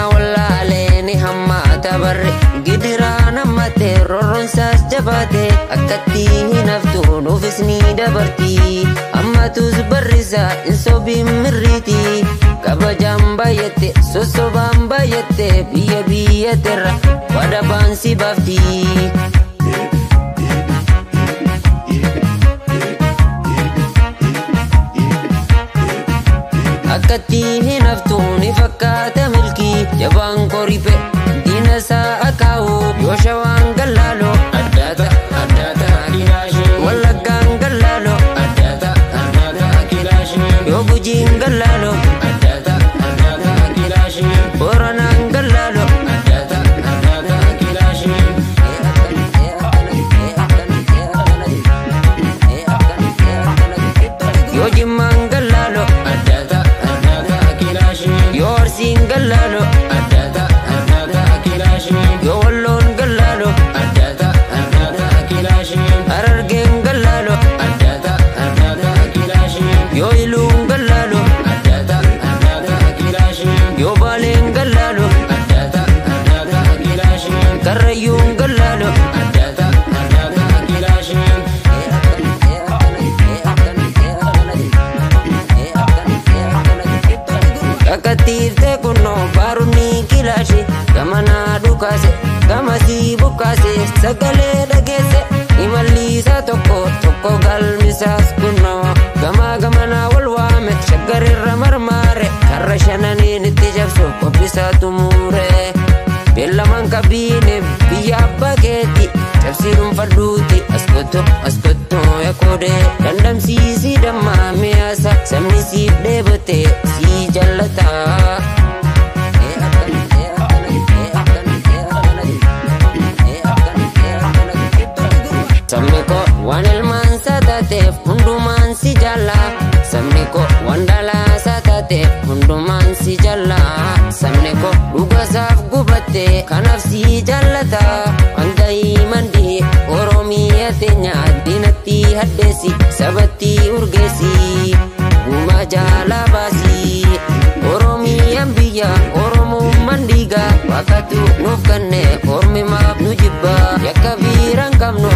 Boqonnaa wallaalee ni hammaata barre gidiraan hammate rorroonsaas jabaate akkatti hin haftu nuufis ni dabarti ammatus barrisaa hin sobiin mirriiti kabajaan baay'atte sossobaan baay'atte biyya biyyaterra wadabaan si baafti. Akkatti hin haftu ni fakkaata milkii jabaan korife diina isaa akaa'u yoo shawaan gallaaloo Addaata addaata kilaashee. Wallaggaan gallaaloo Addaata addaata kilaashee. Yoo gujiin gallaaloo Addaata addaata kilaashee. Booranaan gallaaloo. Addaata addaata kilaashee. Yoo jimmaan gallaaloo Addaata addaata kilaashee. Yoo arsiin gallaaloo Addaata addaata kilaashee. Yoo walloon gallaaloo Addaata addaata kilaashee. Harargeen gallaaloo Addaata addaata kilaashee. Yoo iluun gallaaloo Addaata addaata kilaashee. Yoo baaleen gallaaloo Addaata addaata kilaashee. Karrayyuun gallaaloo. Addaata addaata kilaashee. Kakattiiftee kunnoo baarunni kilaashe gamanaa dhukaase gamasii bukkaase sagalee dhageesse imalliisaa tokko tokko galmisaas kunnoo gamaa gamanaa wal waame shaggarirra marmaare karra shananiin itti cabsu qophisaa tumuure beellamaan qabiine biyya abbaa keetti cabsii dhuunfadhuuti as kottu as kottu yakoode dandamsiisii dammaa mi'aasa sabni siif dheebote sii jallata. Sabni koo waan ilmaansaa taateef hundumaan si jaalla. Sabni koo waan dhalaasaa taateef hundumaan si jaalla. Sabni koo dhugasaaf gubatte kanaaf si jaallata. Hangayii mandii Oromiyaa teenya diinatti haddeessi sabatti urgeessi. Gumaa jaalaa baasi. Oromiyaan biyya Oromummaan dhiiga waaqatu nuuf kenne ormi maaf nu jibba yakka biiraan qabnu